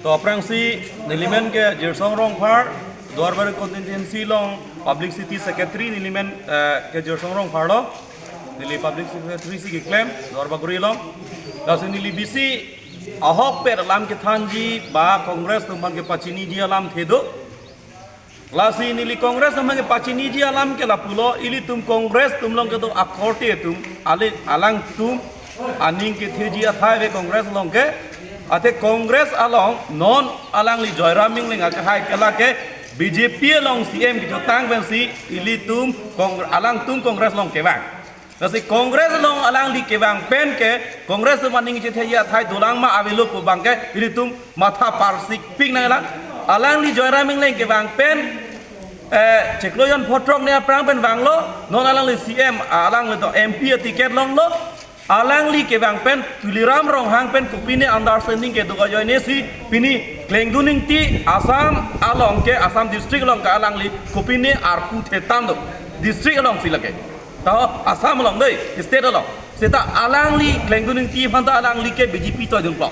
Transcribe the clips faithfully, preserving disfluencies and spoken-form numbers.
To aphrangsi nelimen ke Jirsong Rongphar, Duarbagori constituency along publicity secretary nelimen, eh, ke Jirsong Rongphar lo. Neli publicity secretary si keklem Duarbagori along. Lasi neli bisi ahokpet alam kethanji ba Congress atum aphan kepachiniji alamthe do. Lasi neli Congress atum aphan kepachiniji alam ke lapulo, ilitum Congress atum along kedo akorte atum, ale alangtum aning ketheji athai ave Congress along ke. Athe Congress along non alangli Joyram Engleng akehai ke lake B J P along C M kechotang pensi ilitum Cong-, alangtum Congress along kevang. Lasi Congress along alangli kevang pen ke Congress atum aning ketheji athai dolang ma avelo pu abang ke ilitum matha parsik pik nanglang. Alangli Joyram Engleng kevang pen, eh, chiklo jon pho throk ni aphrang pen vanglo, non alangli C M, alangli to M P aticket longlo, alangli kevang pen Tuliram Ronghang pen kopine understanding kedo ajoine si pini Klengdun Ingti Assam along ke, Assam district along ke alangli kopine arpu thetan do, district along si lake. Taho Assam along dei, state along. Seta alangli Klengdun Ingti aphanta alangli ke B J P toidunpo.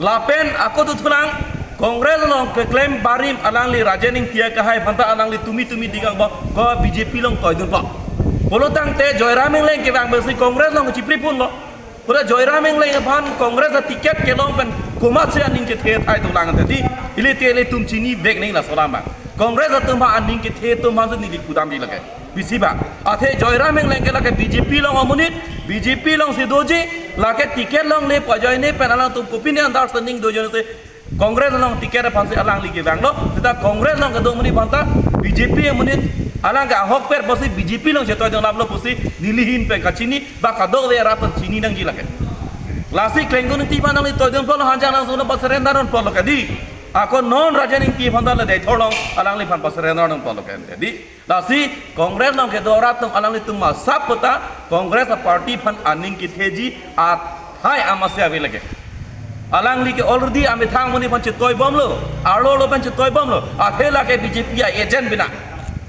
Lapen ako tu thulang Congress along keklem barim alangli Rajen Ingti akehai aphanta alangli tumi tumi digang bo ko B J P along toidunpo. Pulo tangte Joyram Engleng kevang pensi Congress along chipri punlo. Pura Joyram Engleng aphan Congress aticket kelong pen komatsi aning kethe athai dolang tadi. Ili te ilitum chinivek nangji laso alam abang. Congress atum aphan aning kethe atum aphan si neli pudamji lake. Bisi ba. Athe Joyram Engleng ke lake B J P along amonit, B J P along si doji, lake ticket longle pu ajoine pen alangtum kopine understanding do ajoine si Congress along ticket aphan si alangli kevanglo, seta Congress along kedo amonit aphanta B J P amonit alang ke ahokpet pusi B J P along chetoidun laplo pusi neli ahin pen kachini, ba kadokave arat pen chini nangji lake. Lasi Klengdun Ingti aphan alangli toidunpo lo, Hanjang Langso along pasurrender dunpo lo kadi. Ako non Rajen Ingti aphanta le Deithor along alangliphan pasurrender dunpo lo kadi. Lasi Congress along kedo arat atum alanglitum masap puta Congress aparty aphan aning ketheji athai amatsi ave lake. Alangli ke already amethang amonit aphan chetoibomlo, arlo arlo pen chetoibomlo. Athe lake B J P a-agent bina.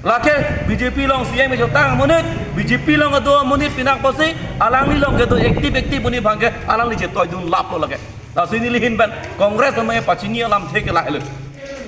Lake B J P along C M kechotang amonit, B J P along kedo amonit pinak pusi alangli along kedo active active amonit abang ke alangli chetoidun laplo lake. Lasi neli ahin pen Congress atum aphan pachini alamthe ke lahelo.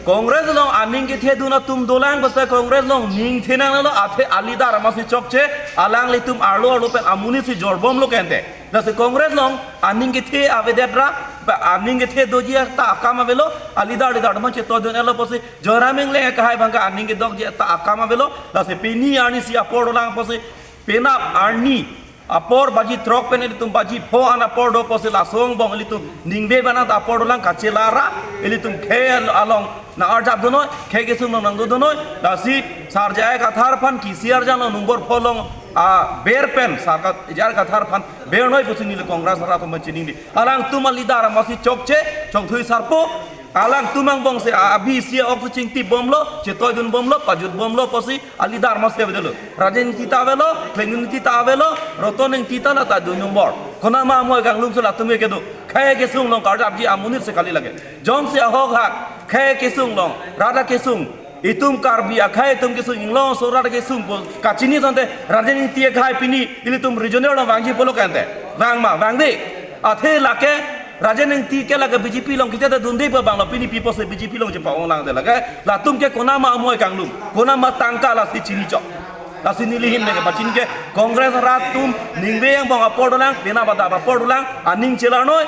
Congress along aning kethedun atum dolang, basta Congress along ning thenang lo, athe alidar amatsi chokche, alanglitum arlo arlo pen amonit si jorbomlo kente. Lasi Congress along aning kethe avedet ra, ba aning kethe doji ta akam avelo, alidar lidar atum aphan chetoidun-etlo pusi, Joyram Engleng akehai abang ke aning kedokji ta akam avelo, lasi pini arni si apor dolang pusi, penap arni apor baji throk pen ilitum baji pho an apor do pusi laso angbong ilitum ningve bana ta apor dolang kachelara, ilitum khei along nang-arjap dunnoi, khei kesung along nangdo dunnoi, lasi Sar J I Kathar aphan Kisi Arjan along nombor pho along aber pen Sar Ka-, J I Kathar aphan bernoi pusi neli Congress arat atum aphan chiningri. Alangtum alidar amatsi chokche, chongthui sarpo, alangtum angbong si a-, abi isi a-ok si chingtipbomlo, chetoidunbomlo, pajutbomlo pusi alidar amatsi avedetlo. Rajen Ingti ta avelo, Klengdun Ingti ta avelo, Roton Ingti ta lata dui nombor. Konama amoi kanglum si latum ke kedo. Khei kesung along karjapji amonit si kali lake. Jongsi ahok hak, khei kesung along, rat akesung, itum Karbi akhei atum kesung, inglong so rat akesung pu kachini tangte, Rajen Ingti akehai pini ilitum regional along vangji pulo kente. Vang ma, vangve. Athe lake Rajen Ingti ke lake B J P along kejada dunde pu abang lo, pini pi pusi B J P along chepa-ong langde lake. Latum ke konama amoi kanglum, konama tangka lasi chinichok. Lasi neli ahin pen kepachini ke Congress arat atum ningve angbong apor dolang, penap adap apor dolang, aning chelarnoi.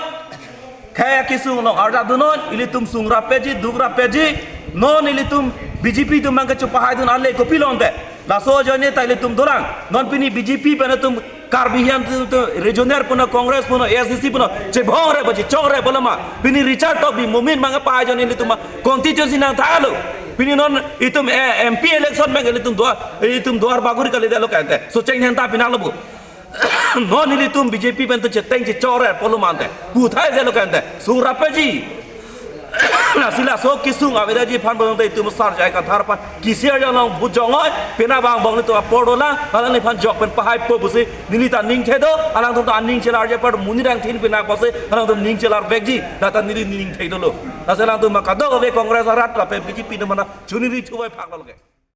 Khei kesung along arjap dunnoi, ilitum sung rapji, duk rapji, non ilitum B J P atum abang ke chopahaidun ale kopilo ante. Laso ajoine ta ilitum dolang, non pini B J P pen atum Karbi Anglong atum, atum regional puno, Congress puno, A I C C puno, chebhong re baji chok re boloma. Pini Richard Tokbi Momin abang ke pahai ajoine ilitum constituency nangthalo. Pini non itum, eh, M P election abang ke ilitum Duar, ilitum Duarbagori kalidetlo kente. Socheng henta pinaklo bu. Non ilitum B J P pen atum cheteng chechok re pulo mante. Puthai delo kente. Sung rapji. Lasi laso kesung avedetji aphan bolong ta itum Sar J I Kathar aphan Kisi Arjan along bujongoi, penap angbong ilitum apor dolang, alangliphan jok pen pahaipo pusi neli ta ning thedo, alangtum ta aning chelarji apar monit angthin pinak pusi alangtum ning chelarvekji, lata neli ning thedolo. Lasi alangtum ma kadokave Congress arat lapen B J P atum aphan ta chuningri thuvai phak lo lake.